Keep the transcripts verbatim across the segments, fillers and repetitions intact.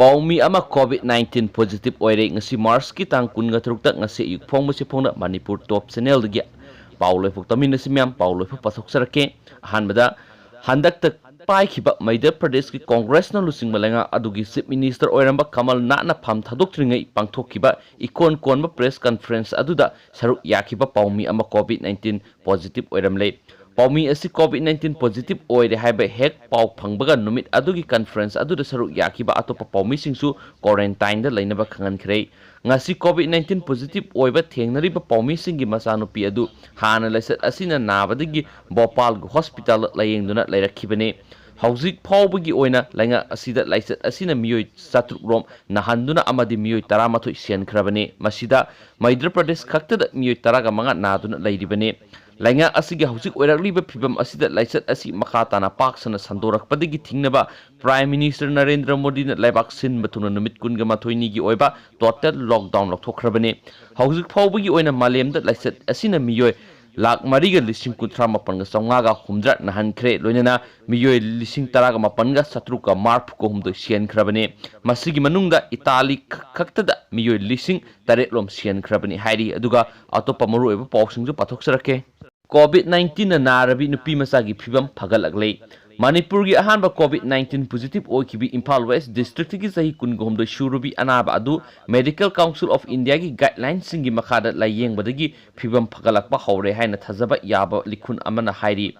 ꯄꯥꯎꯃꯤ ꯑꯃ COVID nineteen positive ꯑꯣꯏꯔꯦ꯫ ꯉꯁꯤ March ꯀꯤ ꯇꯥꯡ ꯀꯨꯟꯒ ꯇꯔꯨꯛꯇ ꯉꯁꯤ ꯑꯌꯨꯛ ꯐꯣꯡꯕꯁꯤ ꯐꯣꯡꯅ ꯃꯅꯤꯄꯨꯔ Top Channel ꯗꯒꯤ ꯄꯥꯎ ꯂꯣꯏꯐꯥꯎ ꯇꯝꯃꯤꯟꯅꯁꯤ ꯃꯌꯥꯝ꯫ ꯄꯥꯎ ꯂꯣꯏꯐꯥꯎ ꯄꯥꯊꯣꯛꯆꯔꯛꯀꯦ꯫ ꯑꯍꯥꯟꯕꯗ, ꯍꯟꯗꯛꯇ ꯄꯥꯏꯈꯤꯕ ꯃꯙ꯭ꯌ ꯄ꯭ꯔꯗꯦꯁꯀꯤ ꯀꯣꯡꯒ꯭ꯔꯦꯁꯅ ꯂꯨꯆꯤꯡꯕ ꯂꯩꯉꯥꯛ ꯑꯗꯨꯒꯤ Chief Minister ꯑꯣꯏꯔꯝꯕ ꯀꯃꯜ ꯅꯥꯊꯅ ꯐꯝ ꯊꯥꯗꯣꯛꯇ꯭ꯔꯤꯉꯩ ꯄꯥꯡꯊꯣꯛꯈꯤꯕ ꯏꯀꯣꯟ ꯀꯣꯟꯕ press conference ꯑꯗꯨꯗ ꯁꯔꯨꯛ ꯌꯥꯈꯤꯕ ꯄꯥꯎꯃꯤ ꯑꯃ COVID nineteen positive ꯑꯣꯏꯔꯝꯂꯦ꯫ ꯄꯥꯎꯃꯤ ꯑꯁꯤ COVID nineteen positive ꯑꯣꯏꯔꯦ ꯍꯥꯏꯕ ꯍꯦꯛ ꯄꯥꯎ ꯐꯪꯕꯒ ꯅꯨꯃꯤꯠ ꯑꯗꯨꯒꯤ conference ꯑꯗꯨꯗ ꯁꯔꯨꯛ ꯌꯥꯈꯤꯕ ꯑꯇꯣꯞꯄ ꯄꯥꯎꯃꯤꯁꯤꯡꯁꯨ quarantine ꯗ ꯂꯩꯅꯕ ꯈꯪꯍꯟꯈ꯭ꯔꯦ꯫ ꯉꯁꯤ COVID nineteen positive ꯑꯣꯏꯕ ꯊꯦꯡꯅꯔꯤꯕ ꯄꯥꯎꯃꯤꯁꯤꯡꯒꯤ ꯃꯆꯥꯅꯨꯄꯤ ꯑꯗꯨ ꯍꯥꯟꯅ ꯂꯥꯏꯆꯠ ꯑꯁꯤꯅ ꯅꯥꯕꯗꯒꯤ ꯚꯣꯄꯥꯜꯒꯤ hospital ꯗ ꯂꯥꯌꯦꯡꯗꯨꯅ ꯂꯩꯔꯛꯈꯤꯕꯅꯤ꯫ ꯍꯧꯖꯤꯛ ꯐꯥꯎꯕꯒꯤ ꯑꯣꯏꯅ ꯂꯩꯉꯥꯛ ꯑꯁꯤꯗ ꯂꯥꯏꯆꯠ ꯑꯁꯤꯅ ꯃꯤꯑꯣꯏ ꯆꯥꯇ꯭ꯔꯨꯛ ꯔꯣꯝ ꯅꯥꯍꯟꯗꯨꯅ ꯑꯃꯗꯤ ꯃꯤꯑꯣꯏ ꯇꯔꯥꯃꯥꯊꯣꯏ ꯁꯤꯍꯟꯈ꯭ꯔꯕꯅꯤ꯫ ꯃꯁꯤꯗ ꯃꯙ꯭ꯌ ꯄ꯭ꯔꯗꯦꯁ ꯈꯛꯇꯗ ꯃꯤꯑꯣꯏ ꯇꯔꯥꯒ ꯃꯉꯥ ꯅꯥꯗꯨꯅ ꯂꯩꯔꯤꯕꯅꯤ꯫ ꯂꯩꯉꯥꯛ ꯑꯁꯤꯒꯤ ꯍꯧꯖꯤꯛ ꯑꯣꯏꯔꯛꯂꯤꯕ ꯐꯤꯕꯝ ꯑꯁꯤꯗ ꯂꯥꯏꯆꯠ ꯑꯁꯤ ꯃꯈꯥ ꯇꯥꯅ ꯄꯥꯛ ꯁꯟꯅ ꯁꯟꯗꯣꯔꯛꯄꯗꯒꯤ ꯊꯤꯡꯅꯕ Prime Minister ꯅꯔꯦꯟꯗ꯭ꯔ ꯃꯣꯗꯤꯅ ꯂꯩꯕꯥꯛ ꯁꯤꯟꯕ ꯊꯨꯡꯅ ꯅꯨꯃꯤꯠ ꯀꯨꯟꯒ ꯃꯥꯊꯣꯏꯅꯤꯒꯤ ꯑꯣꯏꯕ total lockdown ꯂꯧꯊꯣꯛꯈ꯭ꯔꯕꯅꯤ꯫ ꯍꯧꯖꯤꯛ ꯐꯥꯎꯕꯒꯤ ꯑꯣꯏꯅ ꯃꯥꯂꯦꯝꯗ ꯂꯥꯏꯆꯠ ꯑꯁꯤꯅ ꯃꯤꯑꯣꯏ ꯂꯥꯈ ꯃꯔꯤꯒ ꯂꯤꯁꯤꯡ ꯀꯨꯟꯊ꯭ꯔꯥ ꯃꯥꯄꯟꯒ ꯆꯥꯝꯃꯉꯥꯒ ꯍꯨꯝꯗ꯭ꯔꯥ ꯅꯥꯍꯟꯈ꯭ꯔꯦ, ꯂꯣꯏꯅꯅ ꯃꯤꯑꯣꯏ ꯂꯤꯁꯤꯡ ꯇꯔꯥꯒ ꯃꯥꯄꯟꯒ ꯆꯥꯇ꯭ꯔꯨꯛꯀ ꯃꯔꯤꯐꯨꯒ ꯍꯨꯝꯗꯣꯏ ꯁꯤꯍꯟꯈ꯭ꯔꯕꯅꯤ꯫ ꯃꯁꯤꯒꯤ ꯃꯅꯨꯡꯗ ꯏꯇꯥꯂꯤ ꯈꯛ-, ꯈꯛꯇꯗ ꯃꯤꯑꯣꯏ ꯂꯤꯁꯤꯡ ꯇꯔꯦꯠ ꯂꯣꯝ ꯁꯤꯍꯟꯈ꯭ꯔꯕꯅꯤ ꯍꯥꯏꯔꯤ꯫ ꯑꯗꯨꯒ ꯑꯇꯣꯞꯄ ꯃꯔꯨꯑꯣꯏꯕ ꯄꯥꯎꯁꯤꯡꯁꯨ ꯄꯥꯊꯣꯛꯆꯔꯛꯀꯦ꯫ COVID nineteen ꯅ ꯅꯥꯔꯕꯤ ꯅꯨꯄꯤ ꯃꯆꯥꯒꯤ ꯐꯤꯕꯝ ꯐꯒꯠꯂꯛꯂꯦ꯫ ꯃꯅꯤꯄꯨꯔꯒꯤ ꯑꯍꯥꯟꯕ COVID nineteen positive ꯑꯣꯏꯈꯤꯕꯤ Imphal West District ꯀꯤ ꯆꯍꯤ ꯀꯨꯟꯒ ꯍꯨꯝꯗꯣꯏ ꯁꯨꯔꯕꯤ ꯑꯅꯥꯕ ꯑꯗꯨ Medical Council of India ꯒꯤ guideline ꯁꯤꯡꯒꯤ ꯃꯈꯥꯗ ꯂꯥꯌꯦꯡꯕꯗꯒꯤ ꯐꯤꯕꯝ ꯐꯒꯠꯂꯛꯄ ꯍꯧꯔꯦ ꯍꯥꯏꯅ ꯊꯥꯖꯕ ꯌꯥꯕ ꯂꯤꯈꯨꯟ ꯑꯃꯅ ꯍꯥꯏꯔꯤ꯫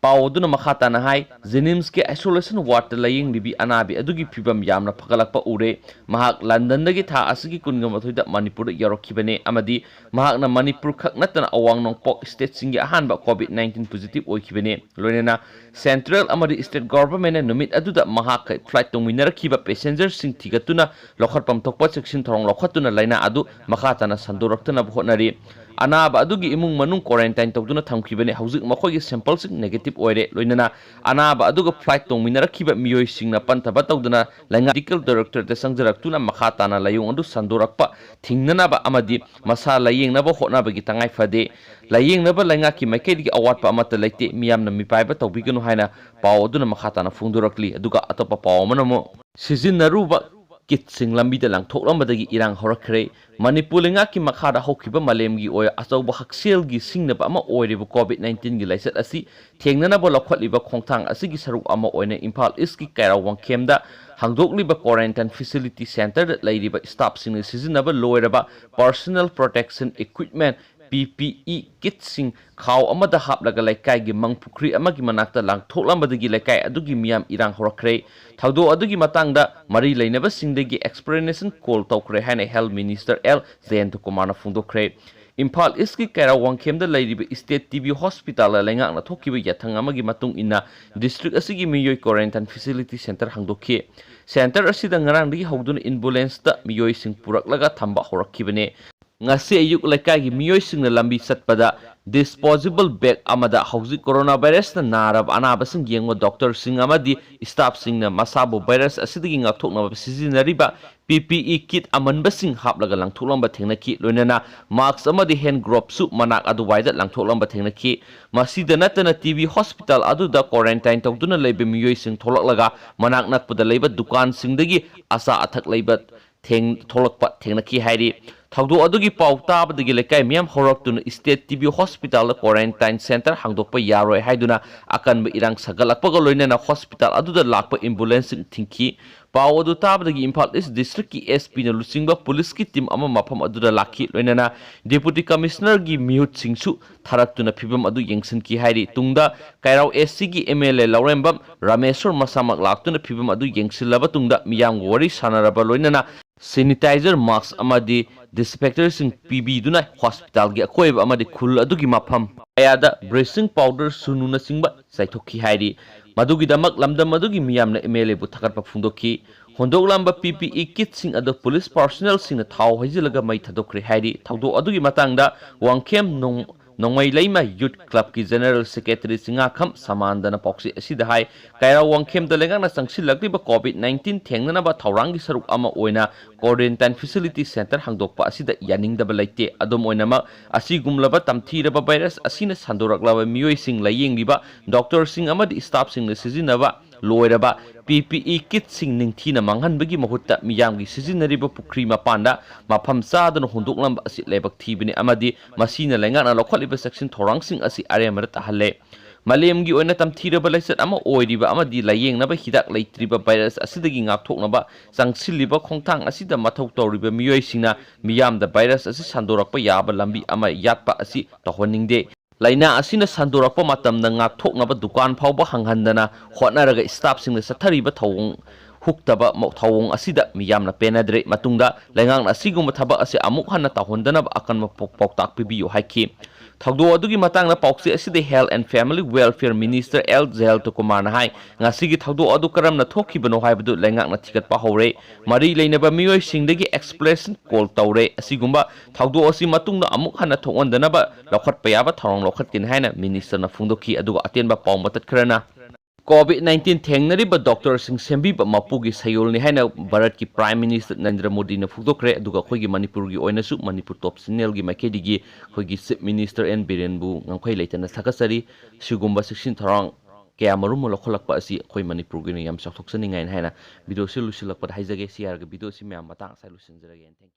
ꯄꯥꯎ ꯑꯗꯨꯅ ꯃꯈꯥ ꯇꯥꯅ ꯍꯥꯏ, JNIMS ꯀꯤ isolation ward ꯇ ꯂꯥꯌꯦꯡꯂꯤꯕꯤ ꯑꯅꯥꯕꯤ ꯑꯗꯨꯒꯤ ꯐꯤꯕꯝ ꯌꯥꯝꯅ ꯐꯒꯠꯂꯛꯄ ꯎꯔꯦ꯫ ꯃꯍꯥꯛ ꯂꯟꯗꯟꯗꯒꯤ ꯊꯥ ꯑꯁꯤꯒꯤ ꯀꯨꯟꯒ ꯃꯥꯊꯣꯏꯗ ꯃꯅꯤꯄꯨꯔꯗ ꯌꯧꯔꯛꯈꯤꯕꯅꯦ ꯑꯃꯗꯤ ꯃꯍꯥꯛꯅ ꯃꯅꯤꯄꯨꯔ ꯈꯛ ꯅꯠꯇꯅ ꯑꯋꯥꯡ ꯅꯣꯡꯄꯣꯛ state ꯁꯤꯡꯒꯤ ꯑꯍꯥꯟꯕ COVID nineteen positive ꯑꯣꯏꯈꯤꯕꯅꯤ꯫ ꯂꯣꯏꯅꯅ central ꯑꯃꯗꯤ state government ꯅ ꯅꯨꯃꯤꯠ ꯑꯗꯨꯗ ꯃꯍꯥꯛꯀ flight ꯇꯣꯡꯃꯤꯟꯅꯔꯛꯈꯤꯕ passenger ꯁꯤꯡ ꯊꯤꯒꯠꯇꯨꯅ ꯂꯧꯈꯠꯐꯝ ꯊꯣꯛꯄ ꯆꯦꯛꯁꯤꯟ ꯊꯧꯔꯥꯡ ꯂꯧꯈꯠꯇꯨꯅ ꯂꯥꯏꯅꯥ ꯑꯗꯨ ꯃꯈꯥ ꯇꯥꯅ ꯁꯟꯗꯣꯔꯛꯇꯅꯕ ꯍꯣꯠꯅꯔꯤ꯫ ꯑꯅꯥꯕ ꯑꯗꯨꯒꯤ ꯏꯃꯨꯡ ꯃꯅꯨꯡ quarantine ꯇꯧꯗꯨꯅ ꯊꯝꯈꯤꯕꯅꯤ꯫ ꯍꯧꯖꯤꯛ ꯃꯈꯣꯏꯒꯤ sample ꯁꯤꯡ negative ꯑꯣꯏꯔꯦ꯫ ꯂꯣꯏꯅꯅ ꯑꯅꯥꯕ ꯑꯗꯨꯒ flight ꯇꯣꯡꯃꯤꯟꯅꯔꯛꯈꯤꯕ ꯃꯤꯑꯣꯏꯁꯤꯡꯅ ꯄꯟꯊꯕ ꯇꯧꯗꯅ ꯂꯩꯉꯥꯛ medical director ꯗ ꯆꯪꯖꯔꯛꯇꯨꯅ ꯃꯈꯥ ꯇꯥꯅ ꯂꯥꯏꯑꯣꯡ ꯑꯗꯨ ꯁꯟꯗꯣꯔꯛꯄ ꯊꯤꯡꯅꯅꯕ ꯑꯃꯗꯤ ꯃꯁꯥ ꯂꯥꯏꯌꯦꯡꯅꯕ ꯍꯣꯠꯅꯕꯒꯤ ꯇꯉꯥꯏ ꯐꯗꯦ꯫ ꯂꯥꯏꯌꯦꯡꯅꯕ ꯂꯩꯉꯥꯛꯀꯤ ꯃꯥꯏꯀꯩꯗꯒꯤ ꯑꯋꯥꯠꯄ ꯑꯃꯠꯇ ꯂꯩꯇꯦ꯫ ꯃꯤꯌꯥꯝꯅ ꯃꯤꯄꯥꯏꯕ ꯇꯧꯕꯤꯒꯅꯨ ꯍꯥꯏꯅ ꯄꯥꯎ ꯑꯗꯨꯅ ꯃꯈꯥ ꯇꯥꯅ ꯐꯣꯡꯗꯣꯔꯛꯂꯤ꯫ ꯑꯗꯨꯒ ꯑꯇꯣꯞꯄ ꯄꯥꯎ ꯑꯃꯅ ꯑꯃꯨꯛ ꯁꯤꯖꯤꯟꯅꯔꯨꯕ ꯀꯤꯠꯁꯤꯡ ꯂꯝꯕꯤꯗ ꯂꯪꯊꯣꯛꯂꯝꯕꯗꯒꯤ ꯏꯔꯥꯡ ꯍꯧꯔꯛꯈ꯭ꯔꯦ꯫ ꯃꯅꯤꯄꯨꯔ ꯂꯩꯉꯥꯛꯀꯤ ꯃꯈꯥꯗ ꯍꯧꯈꯤꯕ ꯃꯥꯂꯦꯝꯒꯤ ꯑꯣꯏ ꯑꯆꯧꯕ ꯍꯛꯁꯦꯜꯒꯤ ꯁꯤꯡꯅꯕ ꯑꯃ ꯑꯣꯏꯔꯤꯕ ꯀꯣꯚꯤꯗ ꯅꯥꯏꯟꯇꯤꯟꯒꯤ ꯂꯥꯏꯆꯠ ꯑꯁꯤ ꯊꯦꯡꯅꯅꯕ ꯂꯧꯈꯠꯂꯤꯕ ꯈꯣꯡꯊꯥꯡ ꯑꯁꯤꯒꯤ ꯁꯔꯨꯛ ꯑꯃ ꯑꯣꯏꯅ ꯏꯝꯐꯥꯜ ꯏꯁꯀꯤ ꯀꯩꯔꯥꯎ ꯋꯥꯡꯈꯦꯝꯗ ꯍꯥꯡꯗꯣꯛꯂꯤꯕ quarantine facility centreꯗ ꯂꯩꯔꯤꯕ staffꯁꯤꯡꯅ ꯁꯤꯖꯤꯟꯅꯕ ꯂꯣꯏꯔꯕ personal protection equipment, P P E kitꯁꯤꯡ ꯈꯥꯎ ꯑꯃꯗ ꯍꯥꯞꯂꯒ ꯂꯩꯀꯥꯏꯒꯤ ꯃꯪ ꯄꯨꯈ꯭ꯔꯤ ꯑꯃꯒꯤ ꯃꯅꯥꯛꯇ ꯂꯪꯊꯣꯛꯂꯝꯕꯗꯒꯤ ꯂꯩꯀꯥꯏ ꯑꯗꯨꯒꯤ ꯃꯤꯌꯥꯝ ꯏꯔꯥꯡ ꯍꯧꯔꯛꯈ꯭ꯔꯦ꯫ ꯊꯧꯗꯣꯛ ꯑꯗꯨꯒꯤ ꯃꯇꯥꯡꯗ ꯃꯔꯤ ꯂꯩꯅꯕꯁꯤꯡꯗꯒꯤ explanation call ꯇꯧꯈ꯭ꯔꯦ ꯍꯥꯏꯅ Health Minister L ꯖꯌꯟꯇ ꯀꯨꯃꯥꯔꯅ ꯐꯣꯡꯗꯣꯛꯈ꯭ꯔꯦ꯫ ꯏꯝꯐꯥꯜ ꯏꯁꯀꯤ ꯀꯩꯔꯥꯎ ꯋꯥꯡꯈꯦꯝꯗ ꯂꯩꯔꯤꯕ State T B Hospitalꯗ ꯂꯩꯉꯥꯛꯅ ꯊꯣꯛꯈꯤꯕ ꯌꯥꯊꯪ ꯑꯃꯒꯤ ꯃꯇꯨꯡ ꯏꯟꯅ district ꯑꯁꯤꯒꯤ ꯃꯤꯑꯣꯏ quarantine facility centre ꯍꯥꯡꯗꯣꯛꯈꯤ꯫ Centre ꯑꯁꯤꯗ ꯉꯔꯥꯡꯗꯒꯤ ꯍꯧꯗꯨꯅ ambulanceꯇ ꯃꯤꯑꯣꯏꯁꯤꯡ ꯄꯨꯔꯛꯂꯒ ꯊꯝꯕ ꯍꯧꯔꯛꯈꯤꯕꯅꯤ꯫ ꯉꯁꯤ ꯑꯌꯨꯛ ꯂꯩꯀꯥꯏꯒꯤ ꯃꯤꯑꯣꯏꯁꯤꯡꯅ ꯂꯝꯕꯤ ꯆꯠꯄꯗ disposable bag ꯑꯃꯗ ꯍꯧꯖꯤꯛ coronavirusꯅ ꯅꯥꯔꯕ ꯑꯅꯥꯕꯁꯤꯡ ꯌꯦꯡꯕ doctorꯁꯤꯡ ꯑꯃꯗꯤ staffꯁꯤꯡꯅ ꯃꯁꯥꯕꯨ virus ꯑꯁꯤꯗꯒꯤ ꯉꯥꯛꯊꯣꯛꯅꯕ ꯁꯤꯖꯤꯟꯅꯔꯤꯕ P P E kit ꯑꯃꯟꯕꯁꯤꯡ ꯍꯥꯞꯂꯒ ꯂꯪꯊꯣꯛꯂꯝꯕ ꯊꯦꯡꯅꯈꯤ꯫ ꯂꯣꯏꯅꯅ mask ꯑꯃꯗꯤ hand gloveꯁꯨ ꯃꯅꯥꯛ ꯑꯗꯨꯋꯥꯏꯗ ꯂꯪꯊꯣꯛꯂꯝꯕ ꯊꯦꯡꯅꯈꯤ꯫ ꯃꯁꯤꯗ ꯅꯠꯇꯅ T B Hospital ꯑꯗꯨꯗ quarantine ꯇꯧꯗꯨꯅ ꯂꯩꯕ ꯃꯤꯑꯣꯏꯁꯤꯡ ꯊꯣꯛꯂꯛꯂꯒ ꯃꯅꯥꯛ ꯅꯛꯄꯗ ꯂꯩꯕ ꯗꯨꯀꯥꯟꯁꯤꯡꯗꯒꯤ ꯑꯆꯥ ꯑꯊꯛ ꯂꯩꯕ ꯊꯦꯡ-, ꯊꯣꯛꯂꯛꯄ ꯊꯦꯡꯅꯈꯤ ꯍꯥꯏꯔꯤ꯫ ꯊꯧꯗꯣꯛ ꯑꯗꯨꯒꯤ ꯄꯥꯎ ꯇꯥꯕꯗꯒꯤ ꯂꯩꯀꯥꯏ ꯃꯤꯌꯥꯝ ꯍꯧꯔꯛꯇꯨꯅ State T B Hospitalꯗ quarantine centre ꯍꯥꯡꯗꯣꯛꯄ ꯌꯥꯔꯣꯏ ꯍꯥꯏꯗꯨꯅ ꯑꯀꯟꯕ ꯏꯔꯥꯡ ꯁꯥꯒꯠꯂꯛꯄꯒ ꯂꯣꯏꯅꯅ hospital ꯑꯗꯨꯗ ꯂꯥꯛꯄ ambulanceꯁꯤꯡ ꯊꯤꯡꯈꯤ꯫ ꯄꯥꯎ ꯑꯗꯨ ꯇꯥꯕꯗꯒꯤ ꯏꯝꯐꯥꯜ ꯏꯁ districtꯀꯤ S Pꯅ ꯂꯨꯆꯤꯡꯕ policeꯀꯤ team ꯑꯃ ꯃꯐꯝ ꯑꯗꯨꯗ ꯂꯥꯛꯈꯤ꯫ ꯂꯣꯏꯅꯅ Deputy Commissionerꯒꯤ ꯃꯤꯍꯨꯠꯁꯤꯡꯁꯨ ꯊꯥꯔꯛꯇꯨꯅ ꯐꯤꯚꯝ ꯑꯗꯨ ꯌꯦꯡꯁꯤꯟꯈꯤ ꯍꯥꯏꯔꯤ꯫ ꯇꯨꯡꯗ ꯀꯩꯔꯥꯎ S Cꯒꯤ M L A ꯂꯧꯔꯦꯝꯕꯝ ꯔꯥꯃꯦꯁꯣꯔ ꯃꯁꯥꯃꯛ ꯂꯥꯛꯇꯨꯅ ꯐꯤꯚꯝ ꯑꯗꯨ ꯌꯦꯡꯁꯤꯜꯂꯕ ꯇꯨꯡꯗ ꯃꯤꯌꯥꯝꯒ ꯋꯥꯔꯤ ꯁꯥꯟꯅꯔꯕ ꯂꯣꯏꯅꯅ sanitizer, mask ꯑꯃꯗꯤ disinfectorꯁꯤꯡ ꯄꯤꯕꯤꯗꯨꯅ hospitalꯒꯤ ꯑꯀꯣꯏꯕ ꯑꯃꯗꯤ ꯈꯨꯜ ꯑꯗꯨꯒꯤ ꯃꯐꯝ ꯀꯌꯥꯗ bleaching powder, ꯁꯨꯅꯨꯅꯆꯤꯡꯕ ꯆꯥꯏꯊꯣꯛꯈꯤ ꯍꯥꯏꯔꯤ꯫ ꯃꯗꯨꯒꯤꯗꯃꯛ ꯂꯝꯗꯝ ꯑꯗꯨꯒꯤ ꯃꯤꯌꯥꯝꯅ M L Aꯕꯨ ꯊꯥꯒꯠꯄ ꯐꯣꯡꯗꯣꯛꯈꯤ꯫ ꯍꯨꯟꯗꯣꯛꯂꯝꯕ P P E kitꯁꯤꯡ ꯑꯗꯨ police personnelꯁꯤꯡꯅ ꯊꯥꯎ ꯍꯩꯖꯤꯜꯂꯒ ꯃꯩ ꯊꯥꯗꯣꯛꯈ꯭ꯔꯦ ꯍꯥꯏꯔꯤ꯫ ꯊꯧꯗꯣꯛ ꯑꯗꯨꯒꯤ ꯃꯇꯥꯡꯗ ꯋꯥꯡꯈꯦꯝ ꯅꯣꯡ-, ꯅꯣꯡꯃꯩ ꯂꯩꯃ Youth Clubꯀꯤ General Secretary ꯆꯤꯉꯥꯈꯝ ꯁꯃꯥꯟꯗꯅ ꯄꯥꯎꯆꯦ ꯑꯁꯤꯗ ꯍꯥꯏ, ꯀꯩꯔꯥꯎ ꯋꯥꯡꯈꯦꯝꯗ ꯂꯩꯉꯥꯛꯅ ꯆꯪꯁꯤꯜꯂꯛꯂꯤꯕ COVID nineteen ꯊꯦꯡꯅꯅꯕ ꯊꯧꯔꯥꯡꯒꯤ ꯁꯔꯨꯛ ꯑꯃ ꯑꯣꯏꯅ quarantine facility centre ꯍꯥꯡꯗꯣꯛꯄ ꯑꯁꯤꯗ ꯌꯥꯅꯤꯡꯗꯕ ꯂꯩꯇꯦ꯫ ꯑꯗꯨꯝ ꯑꯣꯏꯅꯃꯛ, ꯑꯁꯤꯒꯨꯝꯂꯕ ꯇꯝꯊꯤꯔꯕ virus ꯑꯁꯤꯅ ꯁꯟꯗꯣꯔꯛꯂꯕ ꯃꯤꯑꯣꯏꯁꯤꯡ ꯂꯥꯌꯦꯡꯂꯤꯕ doctorꯁꯤꯡ ꯑꯃꯗꯤ staffꯁꯤꯡꯅ ꯁꯤꯖꯤꯟꯅꯕ ꯂꯣꯏꯔꯕ ꯄꯤ ꯄꯤ ꯏ ꯀꯤꯠꯁꯤꯡ ꯅꯤꯡꯊꯤꯅ ꯃꯥꯡꯍꯟꯕꯒꯤ ꯃꯍꯨꯠꯇ ꯃꯤꯌꯥꯝꯒꯤ ꯁꯤꯖꯤꯟꯅꯔꯤꯕ ꯄꯨꯈ꯭ꯔꯤ ꯃꯄꯥꯟꯗ ꯃꯐꯝ ꯆꯥꯗꯅ ꯍꯨꯟꯗꯣꯛꯂꯝꯕ ꯑꯁꯤ ꯂꯥꯏꯕꯛ ꯊꯤꯕꯅꯤ ꯑꯃꯗꯤ ꯃꯁꯤꯅ ꯂꯩꯉꯥꯛꯅ ꯂꯧꯈꯠꯂꯤꯕ ꯆꯦꯛꯁꯤꯟ ꯊꯧꯔꯥꯡꯁꯤꯡ ꯑꯁꯤ ꯑꯔꯦꯝꯕꯗ ꯇꯥꯍꯜꯂꯦ꯫ ꯃꯥꯂꯦꯝꯒꯤ ꯑꯣꯏꯅ ꯇꯝꯊꯤꯔꯕ ꯂꯥꯏꯆꯠ ꯑꯃ ꯑꯣꯏꯔꯤꯕ ꯑꯃꯗꯤ ꯂꯥꯌꯦꯡꯅꯕ ꯍꯤꯗꯥꯛ ꯂꯩꯇ꯭ꯔꯤꯕ ꯚꯥꯏꯔꯁ ꯑꯁꯤꯗꯒꯤ ꯉꯥꯛꯊꯣꯛꯅꯕ ꯆꯪꯁꯤꯜꯂꯤꯕ ꯈꯣꯡꯊꯥꯡ ꯑꯁꯤꯗ ꯃꯊꯧ ꯇꯧꯔꯤꯕ ꯃꯤꯑꯣꯏꯁꯤꯡꯅ ꯃꯤꯌꯥꯝꯗ ꯚꯥꯏꯔꯁ ꯑꯁꯤ ꯁꯟꯗꯣꯔꯛꯄ ꯌꯥꯕ ꯂꯝꯕꯤ ꯑꯃ ꯌꯥꯠꯄ ꯑꯁꯤ ꯇꯧꯍꯟꯅꯤꯡꯗꯦ꯫ ꯂꯥꯏꯅꯥ ꯑꯁꯤꯅ ꯁꯟꯗꯣꯔꯛꯄ ꯃꯇꯝꯗ ꯉꯥꯛꯊꯣꯛꯅꯕ ꯗꯨꯀꯥꯟ ꯐꯥꯎꯕ ꯍꯥꯡꯍꯟꯗꯅ ꯍꯣꯠꯅꯔꯒ ꯁ꯭ꯇꯥꯐꯁꯤꯡꯅ ꯆꯠꯊꯔꯤꯕ ꯊꯧꯑꯣꯡ ꯍꯨꯛꯇꯕ ꯃ-, ꯊꯧꯑꯣꯡ ꯑꯁꯤꯗ ꯃꯤꯌꯥꯝꯅ ꯄꯦꯟꯅꯗ꯭ꯔꯦ꯫ ꯃꯇꯨꯡꯗ ꯂꯩꯉꯥꯛꯅ ꯑꯁꯤꯒꯨꯝꯕ ꯊꯕꯛ ꯑꯁꯤ ꯑꯃꯨꯛ ꯍꯟꯅ ꯇꯧꯍꯟꯗꯅꯕ ꯑꯀꯟꯕ ꯄꯥꯎ-, ꯄꯥꯎꯇꯥꯛ ꯄꯤꯕꯤꯌꯨ ꯍꯥꯏꯈꯤ꯫ ꯊꯧꯗꯣꯛ ꯑꯗꯨꯒꯤ ꯃꯇꯥꯡꯗ ꯄꯥꯎꯆꯦ ꯑꯁꯤꯗ Health and Family Welfare Minister L Jayanta ꯀꯨꯃꯥꯔꯅ ꯍꯥꯏ, ꯉꯁꯤꯒꯤ ꯊꯧꯗꯣꯛ ꯑꯗꯨ ꯀꯔꯝꯅ ꯊꯣꯛꯈꯤꯕꯅꯣ ꯍꯥꯏꯕꯗꯨ ꯂꯩꯉꯥꯛꯅ ꯊꯤꯒꯠꯄ ꯍꯧꯔꯦ꯫ ꯃꯔꯤ ꯂꯩꯅꯕ ꯃꯤꯑꯣꯏꯁꯤꯡꯗꯒꯤ explanation call ꯇꯧꯔꯦ꯫ ꯑꯁꯤꯒꯨꯝꯕ ꯊꯧꯗꯣꯛ ꯑꯁꯤ ꯃꯇꯨꯡꯗ ꯑꯃꯨꯛ ꯍꯟꯅ ꯊꯣꯛꯍꯟꯗꯅꯕ ꯂꯧꯈꯠꯄ ꯌꯥꯕ ꯊꯧꯔꯥꯡ ꯂꯧꯈꯠꯀꯅꯤ ꯍꯥꯏꯅ ꯃꯤꯅꯤꯁꯇꯔꯅ ꯐꯣꯡꯗꯣꯛꯈꯤ꯫ ꯑꯗꯨꯒ ꯑꯇꯦꯟꯕ ꯄꯥꯎ ꯃꯇꯠ ꯈꯔꯅ, ꯀꯣꯚꯤꯗ ꯅꯥꯏꯟꯇꯤꯟ ꯊꯦꯡꯅꯔꯤꯕ ꯗꯣꯛꯇꯔꯁꯤꯡ ꯁꯦꯝꯕꯤꯕ ꯃꯄꯨꯒꯤ ꯁꯌꯣꯜꯅꯤ ꯍꯥꯏꯅ ꯚꯥꯔꯠꯀꯤ Prime Minister ꯅꯔꯦꯟꯗ꯭ꯔ ꯃꯣꯗꯤꯅ ꯐꯣꯡꯗꯣꯛꯈ꯭ꯔꯦ꯫ ꯑꯗꯨꯒ ꯑꯩꯈꯣꯏꯒꯤ ꯃꯅꯤꯄꯨꯔꯒꯤ ꯑꯣꯏꯅꯁꯨ ꯃꯅꯤꯄꯨꯔ Top Channelꯒꯤ ꯃꯥꯏꯀꯩꯗꯒꯤ ꯑꯩꯈꯣꯏꯒꯤ Chief Minister ꯑꯦꯟ ꯕꯤꯔꯦꯟꯕꯨ ꯉꯝꯈꯩ ꯂꯩꯇꯅ ꯊꯥꯒꯠꯆꯔꯤ꯫ ꯁꯤꯒꯨꯝꯕ ꯆꯦꯛꯁꯤꯟ ꯊꯧꯔꯥꯡ ꯀꯌꯥ ꯃꯔꯨꯝ ꯑꯃ ꯂꯧꯈꯠꯂꯛꯄ ꯑꯁꯤ ꯑꯩꯈꯣꯏ ꯃꯅꯤꯄꯨꯔꯒꯤ ꯑꯣꯏꯅ ꯌꯥꯝ ꯆꯥꯎꯊꯣꯛꯆꯅꯤꯡꯉꯥꯏꯅꯤ ꯍꯥꯏꯅ video ꯑꯁꯤ ꯂꯣꯏꯁꯤꯜꯂꯛꯄꯗ ꯍꯥꯏꯖꯒꯦ꯫ ꯁꯤ ꯍꯥꯏꯔꯒ video ꯑꯁꯤ ꯃꯌꯥꯝ ꯃꯇꯥꯡ ꯑꯁꯥꯏ ꯂꯣꯏꯁꯤꯟꯖꯔꯒꯦ꯫ Thank you꯫